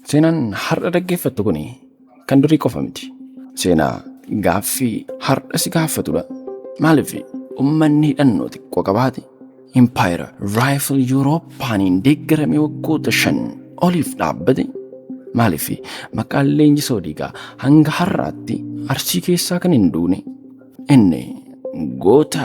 Seenaan har'a dhaggeeffattu kun kan durii qofa miti. Seenaa gaaffii har'a si gaafatudha. Maaliif uummanni hidhannoo xiqqoo qabaate impaayera raayifil Yuurooppaaniin deeggarame waggoota 5 oliif dhaabbate? Maaliif maqaan Leenjisoo Diigaa hanga har'aatti Arsii keessaa kan hin duune? Inni goota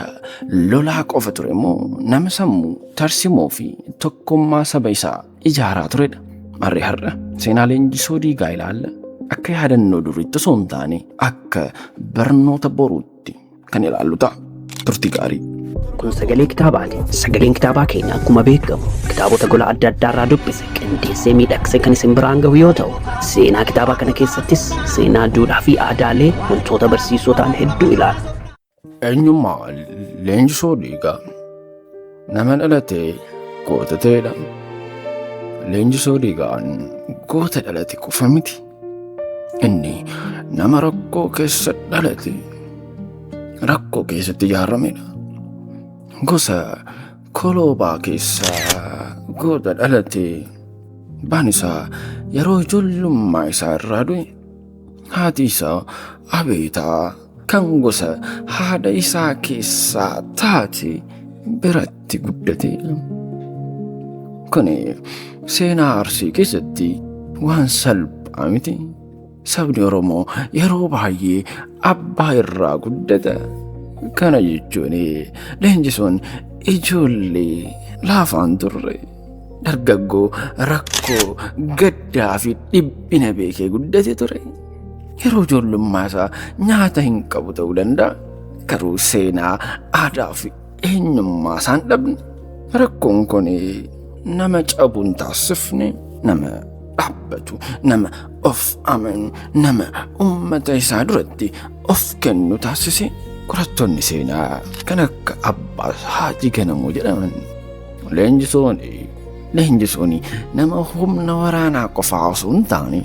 lolaa qofa ture moo nama sammuu, tarsimoo fi tokkummaa saba isaa ijaaraa turedha? Marri har'a seenaa Leenjisoo Diigaa ilaalla. Akka yaadannoo duriitti osoo hin taane akka barnoota boruutti kan ilaallu ta'a. Turtii gaarii. Kun sagalee kitaabaati. Sagaleen kitaabaa keenya akkuma beekamu kitaabota gola adda addaarraa dubbise qindeessee miidhagsee kan isin biraan gahu yoo ta'u, seenaa kitaabaa kana keessattis seenaa duudhaa fi aadaalee wantoota barsiisoo ta'an hedduu ilaala. Eenyummaa Leenjisoo Diigaa nama dhalate goota ta'edha. Leenjisoo Diigaan goota dhalate qofa miti. Inni nama rakkoo keessa dhalate, rakkoo keessatti ijaaramedha. Gosa koloobaa keessaa goota dhalate, abbaan isaa yeroo ijoollummaa isaa irraa du'e. Haati isaa Abeetaa kan gosa haadha isaa keessaa taate biratti guddate. Kuni seenaa Arsii keessatti waan salphaa miti. Sabni Oromoo yeroo baay'ee abbaa irraa guddata. Kana jechuun Leenjisoon ijoollee laafaan turre. Dargaggoo rakkoo gaddaa fi dhiphina beekee guddate ture. Yeroo ijoollummaa isaa nyaata hin qabu ta'uu danda'a. Garuu seenaa, aadaa fi eenyummaa isaan dhabne. Rakkoon kun nama cabu hin taasifne, nama dhaabbatu, nama of amanu, nama uummata isaa duratti of kennu taasise. Qorattoonni seenaa kan akka Abbaas Haajii Ganamoo jedhaman Leenjisoon nama humna waraanaa qofaa osoo hin taane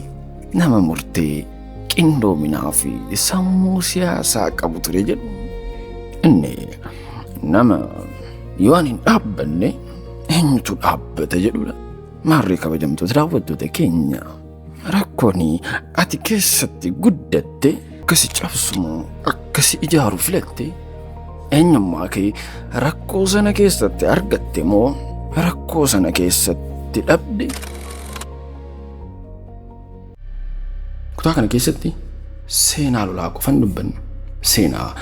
nama murtee, qindoominaa fi sammuu siyaasaa qabu ture jedhu. Inni nama yoo ani hin dhaabbanne eenyutu dhaabbata jedhudha. Maarree kabajamtoota daawwattoota keenya, rakkoon ati keessatti guddatte akkasi cabsu moo akkasi ijaaru filatte? Eenyummaa kee rakkoo sana keessatti argatte moo rakkoo sana keessatti dhabde? Kutaa kana keessatti seenaa lolaa qofan dubbanna. Seenaa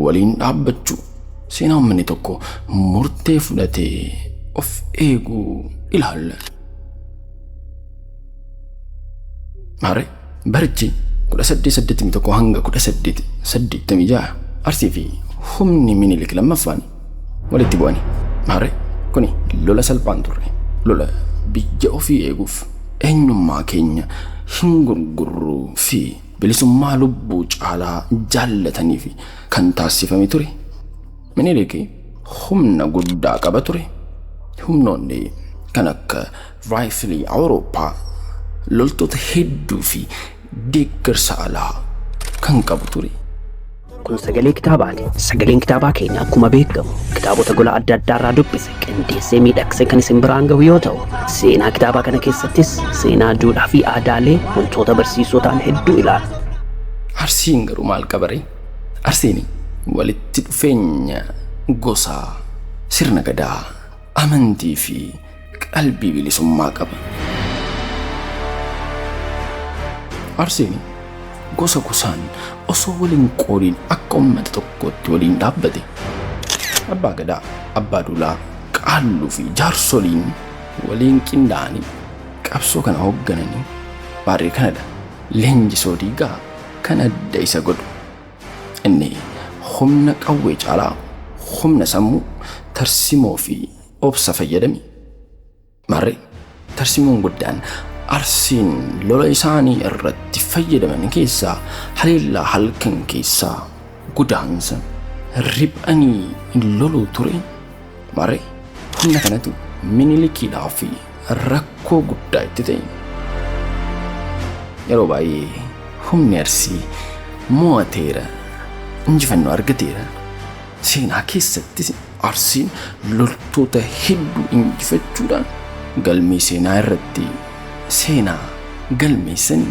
waliin dhaabbachuu, seenaa uummanni tokko murtee fudhatee of eeguu ilaalla. Maarree barichi 1881 hanga 1886 Arsii fi humni Minilik lammaffaan walitti bu'ani. Maarree kuni lola salphaan turre. Lola biyya ofii eeguuf, eenyummaa keenya hin gurgurruu fi bilisummaa lubbuu caalaa jaallataniif kan taasifame ture. Minilik humna guddaa qaba ture. Humnoonni kan akka raayifilii Awurooppaa, loltoota hedduu fi deeggarsa alaa kan qabu ture. Kun sagalee kitaabaati. Sagaleen kitaabaa keenya akkuma beekamu kitaabota gola adda addaarraa dubbise qindeessee miidhagsee kan isin biraan gahu yoo ta'u, seenaa kitaabaa kana keessattis seenaa duudhaa fi aadaalee wantoota barsiisoo ta'an hedduu ilaala. Arsiin garuu maal qabaree? Arsiin walitti dhufeenya gosaa, sirna gadaa, amantii fi qalbii bilisummaa qaba. Arsiin gosa gosaan osoo waliin qoodiin akka uummata tokkootti waliin dhaabbate. Abbaa Gadaa, Abbaa Duulaa, Qaalluu fi jaarsoliin waliin qindaa'anii qabsoo kana hooggananii baarree kanadha. Leenjisoo Diigaa kan adda isa godhu. Inni humna qawwee caalaa humna sammuu, tarsimoo fi obsa fayyadame. Maarree tarsimoon guddaan Arsiin lola isaanii irratti fayyadaman keessaa haleellaa halkan keessaa, godaansa riphanii loluu ture. Maarree humna kanatu Minilikiidhaa fi rakkoo guddaa itti ta'e. Yeroo baay'ee humni Arsii mo'ateera, injifannoo argateera. Seenaa keessattis Arsiin loltoota hedduu injifachuudhaan galmee seenaa irratti seenaa galmeessan.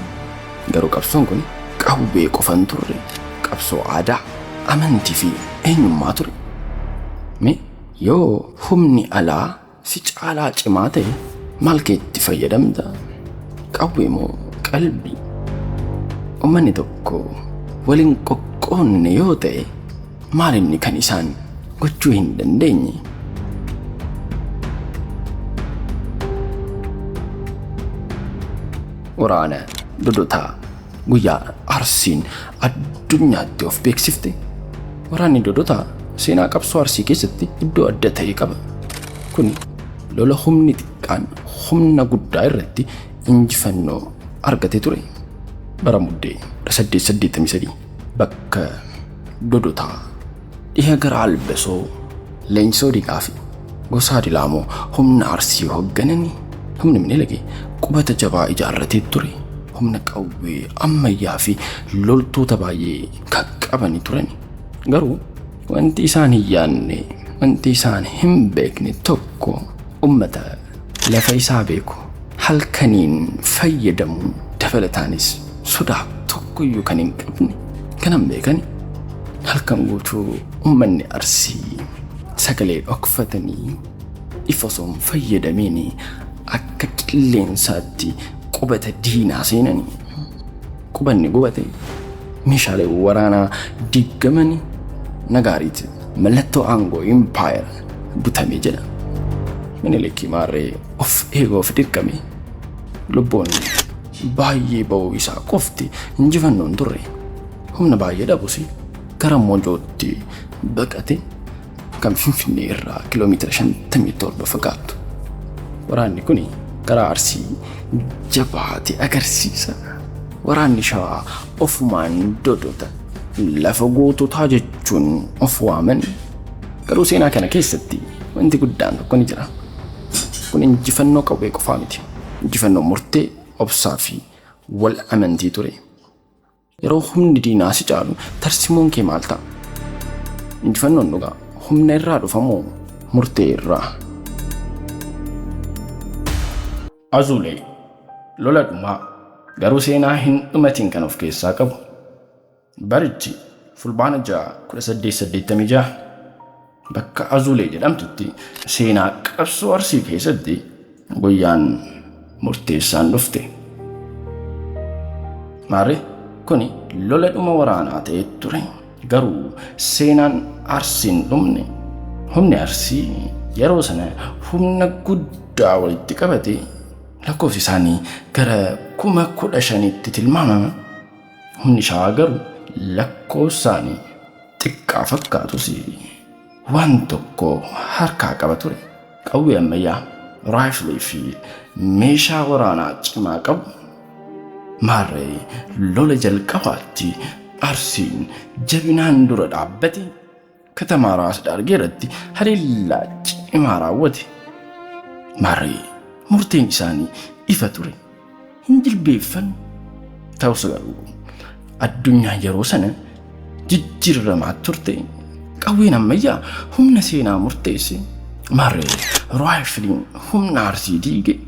Garuu qabsoon kun qawwee qofan turre, qabsoo aadaa, amantii fi eenyummaa ture. Mee yoo humni alaa si caalaa cimaa ta'e maal keetti fayyadamta? Qawwee moo qalbii? Uummanni tokko waliin qoqqoonne yoo ta'e maal inni kan isaan gochuu hin dandeenye? Waraana Dodotaa guyyaa Arsiin addunyaatti of beeksifte. Waraanni Dodotaa seenaa qabsoo Arsii keessatti iddoo adda ta'e qaba. Kuni lola humni xiqqaan humna guddaa irratti injifannoo argate ture. Bara muddee 1883 bakka Dodotaa dhiha gara Albasoo Leenjisoo Diigaa fi Gosaa Dilaamoo humna Arsii hooggananii humni Minilik qubata jabaa ijaarratee ture. Humna qawwee ammayyaa fi loltoota baay'ee kan qabanii turan. Garuu wanti isaan hin yaadne, wanti isaan hin beekne tokko ummata lafa isaa beeku halkaniin fayyadamuun dabalataanis sodaa tokkoyyuu kan hin qabne kanan beekani. Halkan guutuu uummanni Arsii sagalee dhokfatanii ifa osoo hin fayyadamiin akka qilleensaatti qubata diinaa seenanii. Qubanni gubate, meeshaalee waraanaa diigamanii, nagaariiti mallattoo aangoo impaayera butame jedha. Minilik maarree of eeguuf dirqame. Lubbuun baay'ee ba'uu isaa qofti injifannoon turre. Humna baay'ee dhabus gara Mojootti baqate kan Finfinnee irraa kiiloomeetira 57 fagaattu. Waraanni kun karaa Arsii jabaate agarsiisa. Waraanni Shawaa ofumaan Dodota lafa goototaa jechuun of waaman. Garuu seenaa kana keessatti wanti guddaan tokko ni jira. Kun injifannoo qawwee qofaa miti. Injifannoo murtee, obsaa fi wal amantii ture. Yeroo humni diinaa si caalu tarsimoon kee maal ta'a? Injifannoon dhugaa humna irraa dhufamoo murtee irraa? Azuulee lola dhumaa garuu seenaa hin dhumatiin kan of keessaa qabu. Barichi Fulbaana 6 1886 bakka Azuulee jedhamtutti seenaa qabsoo Arsii keessatti guyyaan murteessaan dhufte. Maarree kuni lola dhuma waraanaa ta'ee ture. Garuu seenaan Arsiin dhumne. Humni Arsii yeroo sana humna guddaa walitti qabate, lakkoofsi isaanii gara 15,000tti tilmaamama. Humni Shawaa garuu lakkoofsaan xiqqaa fakkaatus waan tokko harkaa qaba ture. Qawwee ammayyaa, raayifilii fi meeshaa waraanaa cimaa qabu. Maarree lola jalqabaatti Arsiin jabinaan dura dhaabbate katamaa Raas Daargee irratti haleellaa cimaa raawwate. Maarree murteen isaanii ifa ture. Hin jilbeeffannu. Ta'us garuu addunyaan yeroo sana jijjiiramaa turte. Qawween ammayyaa humna seenaa murteesse. Maarree raayifiliin humna Arsii diige.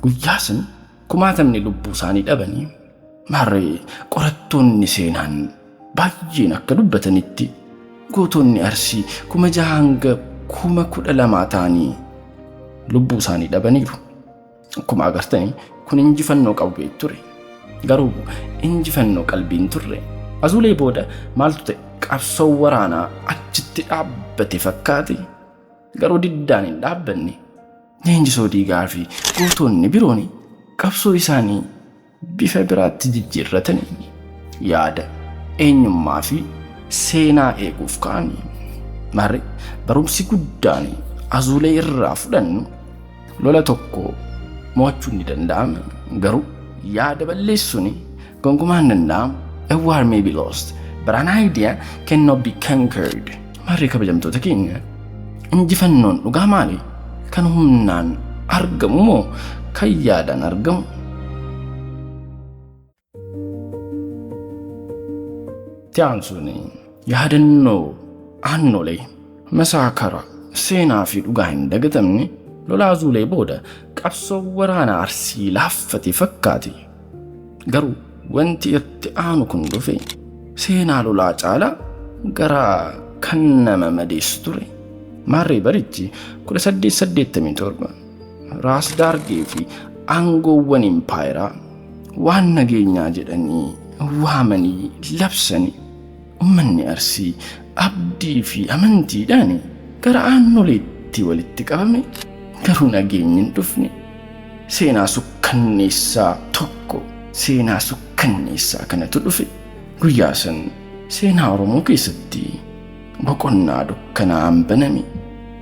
Guyyaa sana kumaatamni lubbuu isaanii dhabanii. Maarree qorattoonni seenaan baay'een akka dubbatanitti gootonni Arsii 6,000 hanga 12,000 ta'anii lubbuu isaanii dhabaniiru. Akkuma agartanii kun injifannoo qawwee ture. Garuu injifannoo qalbiin turre. Azuulee booda maaltu ta'e? Qabsoo waraanaa achitti dhaabbate fakkaate. Garuu diddaan hin dhaabbanne. Leenjisoo Diigaa fi gootonni biroon qabsoo isaanii bifa biraatti jijjiirratanii yaada, eenyummaa fi seenaa eeguuf ka'anii. Maarree barumsi guddaan Azuulee irraa fudhannu lola tokko mo'achuun ni danda'ama. Garuu yaada balleessuun gonkumaa hin danda'amu. A war may be lost, but an idea cannot be conquered. Maarree kabajamtoota keenya, injifannoon dhugaa maali? Kan humnaan argamu moo kan yaadaan argamu? Itti aansuun yaadannoo Aannolee masaakara seenaa fi dhugaa hin dagatamne lola Azuulee booda qabsoo waraana Arsii laaffate fakkaate. Garuu wanti itti aanu kun dhufe seenaa lolaa caalaa garaa kan nama madeessu ture. Maarree barichi 1887 Raas Daargee fi aangoowwan impaayeraa waan nageenyaa jedhanii waamanii labsanii uummanni Arsii abdii fi amantiidhaan gara Aannoleetti walitti qabame. Garuu nageenyi hin dhufne. Seenaa sukkanneessaa tokko seenaa sukkanneessaa kanatu dhufe. Guyyaa san seenaa Oromoo keessatti boqonnaa dukkanaan baname.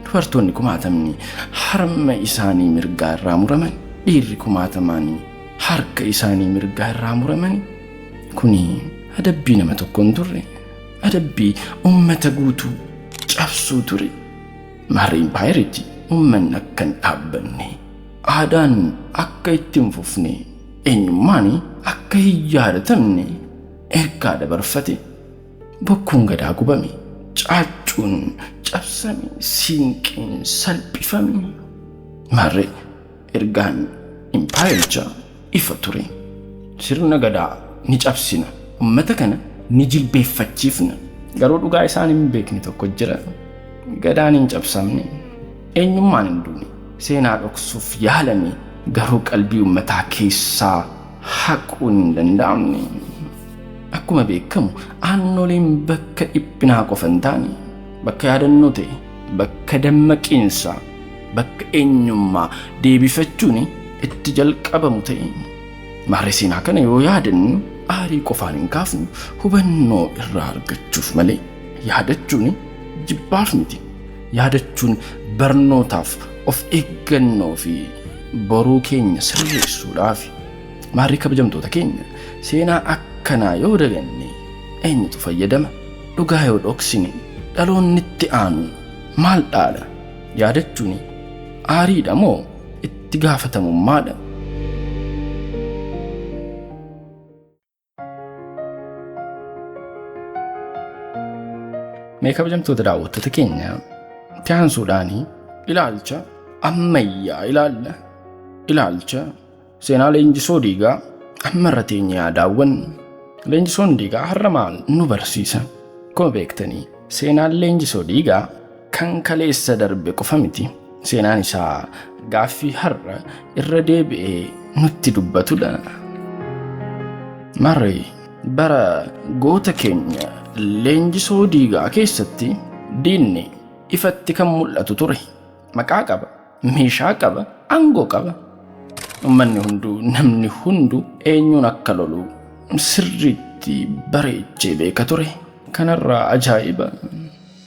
Dubartoonni kumaatamni harma isaanii mirgaa irraa muraman, dhiirri kumaatamaan harka isaanii mirgaa irraa muraman. Kuni adabbii nama tokko hin turre, adabbii uummata guutuu cabsuu ture. Maarree impaayerichi uummanni akka hin dhaabbanne, aadaan akka itti hin fufne, eenyummaan akka hin yaadatamne ergaa dabarfate. Bokkuun Gadaa gubame, caaccuun cabsame, siinqeen salphifame. Maarree ergaan impaayerichaa ifa ture. Sirna Gadaa ni cabsina, uummata kana ni jilbeeffachiifna. Garuu dhugaa isaan hin beekne tokko jira. Gadaan hin cabsamne, eenyummaan hin duune, seenaa dhoksuuf yaalame garuu qalbii uummataa keessaa haquun hin danda'amne. Akkuma beekamu Aannoleen bakka dhiphinaa qofa hin taane, bakka yaadannoo ta'e, bakka dammaqiinsaa, bakka eenyummaa deebifachuun itti jalqabamu ta'e. Maarree seenaa kana yoo yaadannu aarii qofaan hin kaafnu, hubannoo irraa argachuuf malee. Yaadachuun jibbaaf miti. Yaadachuun barnootaaf, of eeggannoo fi boruu keenya sirreessuudhaaf. Maarree kabajamtoota keenya, seenaa akkanaa yoo daganne eenyutu fayyadama? Dhugaa yoo dhoksine dhaloonni itti aanu maal dhaala? Yaadachuun aariidha moo itti gaafatamummaadha? Mee kabajamtoota daawwattoota keenya, itti aansuudhaan ilaalcha ammayyaa ilaalla. Ilaalcha seenaa Leenjisoo Diigaa ammarra teenyee haa daawwannu. Leenjisoon Diigaa har'a maal nu barsiisa? Akkuma beektanii seenaan Leenjisoo Diigaa kan kaleessa darbe qofa miti. Seenaan isaa gaaffii har'a irra deebi'ee nutti dubbatudha. Marree bara goota keenya Leenjisoo Diigaa keessatti diinni ifatti kan mul'atu ture. Maqaa qaba, meeshaa qaba, aangoo qaba. Uummanni hunduu, namni hunduu eenyuun akka lolu sirriitti bareechee beeka ture. Kanarraa ajaa'iba!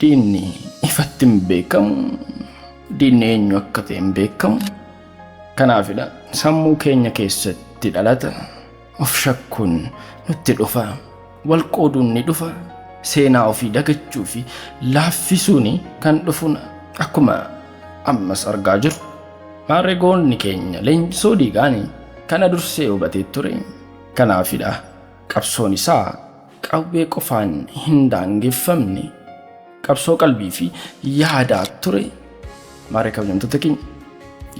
Diinni ifatti hin beekamu. Diinni eenyu akka ta'e hin beekamu. Kanaafidha sammuu keenya keessatti dhalata. Of shakkuun nutti dhufa. Wal qooduun ni dhufa. Seenaa ofii dagachuu fi laaffisuun kan dhufuun akkuma ammas argaa jirru. Maarree goonni keenya Leenjisoo Diigaan kana dursee hubatee ture. Kanaafidha qabsoon isaa qawwee qofaan hin daangeffamne, qabsoo qalbii fi yaadaa ture. Maarree kabajamtoota keenya,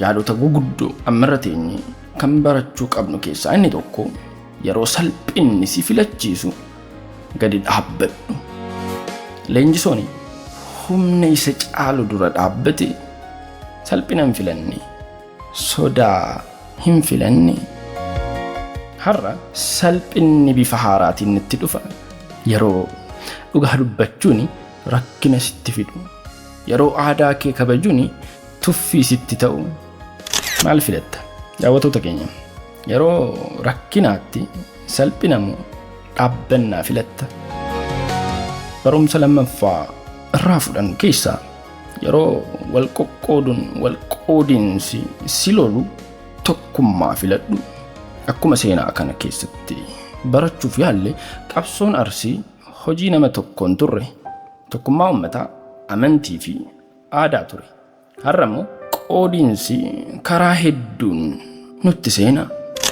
yaadota guguddoo ammarra teenye kan barachuu qabnu keessaa inni tokko yeroo salphinni si filachiisu gadi dhaabbadhu. Leenjisoon humna isa caalu dura dhaabbate salphina hin filanne, sodaa hin filanne. Har'a salphinni bifa haaraatiin nutti dhufa. Yeroo dhugaa dubbachuun rakkina sitti fidu, yeroo aadaa kee kabajuun tuffii sitti ta'u, maal filatta? Daawwattoota keenya, yeroo rakkinaatti salphina moo dhaabbannaa filatta? Barumsa lammaffaa irraa fudhannu keessaa yeroo wal qoqqooduun wal qoodiinsi si lolu tokkummaa filadhu. Akkuma seenaa kana keessatti barachuuf yaalle, qabsoon Arsii hojii nama tokkoon turre, tokkummaa uummataa, amantii fi aadaa ture. Har'a immoo qoodiinsi karaa hedduun nutti seena.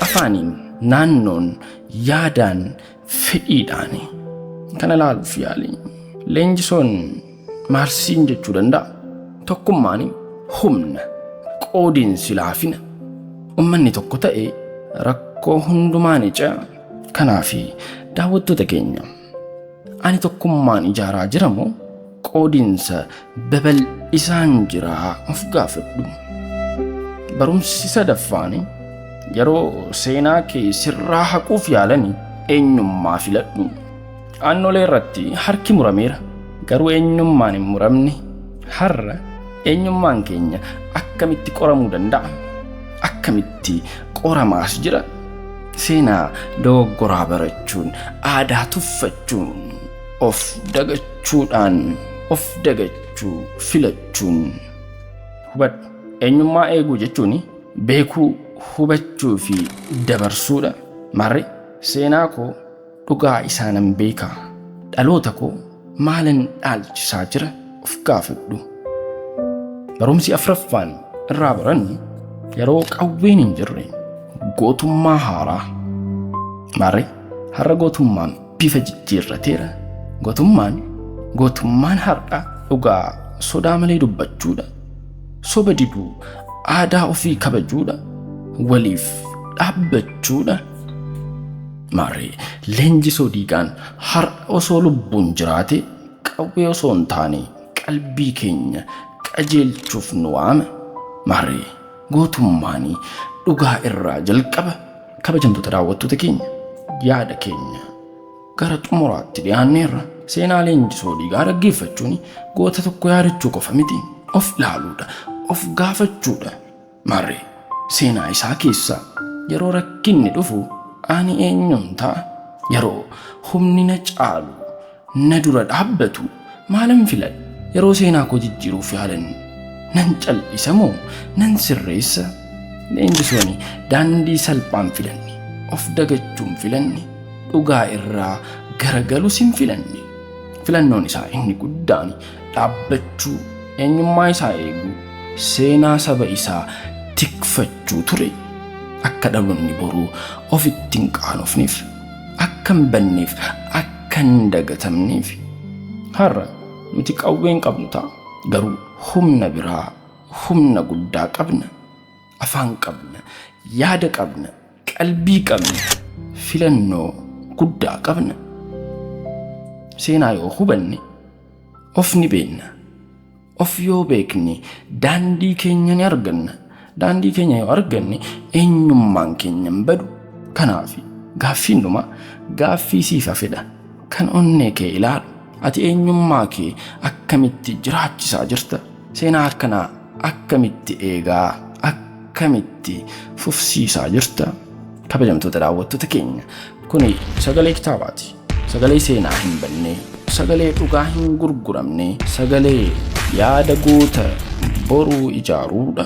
Afaaniin, naannoon, yaadaan, fedhiidhaan. Kana ilaaluuf yaali. Leenjisoon maal siin jechuu danda'a? Tokkummaan humna, qoodiinsi laafina. Uummanni tokko ta'e rakkoo hundumaa ni ce'a. Kanaaf daawwattoota keenya, ani tokkummaan ijaaraa jira moo qoodinsa babal'isaan jiraa of gaafadhu. Barumsi sadaffaan yeroo seenaa kee sirraa haquuf yaalani eenyummaa filadhu. Aannolee irratti harki murameera, garuu eenyummaan hin muramne. Har'a eenyummaan keenya akkamitti qoramuu danda'a? Akkamitti qoramaas jira? Seenaa dogoggoraa barachuun, aadaa tuffachuun, of dagachuudhaan, of dagachuu filachuun. Hubadhu, eenyummaa eeguu jechuun beekuu, hubachuu fi dabarsuudha. Marre seenaa koo dhugaa isaanan beekaa? Dhaloota koo maalan dhaalchisaa jira? Of gaafadhu. Barumsi afraffaan irraa barannu yeroo qawween hin jirre gootummaa haaraa. Marre har'a gootummaan bifa jijjiirrateera. Gootummaan har'a dhugaa sodaa malee dubbachuudha. Soba diduu, aadaa ofii kabajuudha. Waliif dhaabbachuudha. Marre Leenjisoo Diigaan har'a osoo lubbuun jiraate qawwee osoo hin taane qalbii keenya qajeelchuuf nu waama. Marre gootummaan dhugaa irraa jalqaba. Kabajamtoota daawwattoota keenya, yaada keenya gara xumuraatti dhiyaanneerra. Seenaa Leenjisoo Diigaa dhaggeeffachuun goota tokko yaadachuu qofa miti. Of ilaaluudha, of gaafachuudha. Marre seenaa isaa keessaa yeroo rakkinni dhufu ani eenyuun ta'a? Yeroo humni na caalu na dura dhaabbatu maalan filadha? Yeroo seenaa koo jijjiiruuf yaalan nan cal'isa moo nan sirreessa? Leenjisoon daandii salphaan filanne, of dagachuun filanne, dhugaa irraa garagalus hin filanne. Filannoon isaa inni guddaan dhaabbachuu, eenyummaa isaa eeguu, seenaa saba isaa tikfachuu ture. Akka dhaloonni boruu ofitti hin qaanofneef, akka hin banneef, akka hin dagatamneef. Har'a nuti qawwee hin qabnu ta'a, garuu humna biraa, humna guddaa qabna. Afaan qabna, yaada qabna, qalbii qabna, filannoo guddaa qabna. Seenaa yoo hubanne of ni beekna. Of yoo beekne daandii keenya ni arganna. Daandii keenya yoo arganne eenyummaan keenya hin badu. Kanaaf gaaffiin dhumaa gaaffii siif hafedha. Kan onnee kee ilaalu, ati eenyummaa kee akkamitti jiraachisaa jirta? Seenaa akkanaa akkamitti eegaa, akkamitti fufsiisaa jirta? Kabajamtoota daawwattoota keenya, kuni sagalee kitaabaati. Sagalee seenaa hin banne, sagalee dhugaa hin gurguramne, sagalee yaada goota boruu ijaaruudha.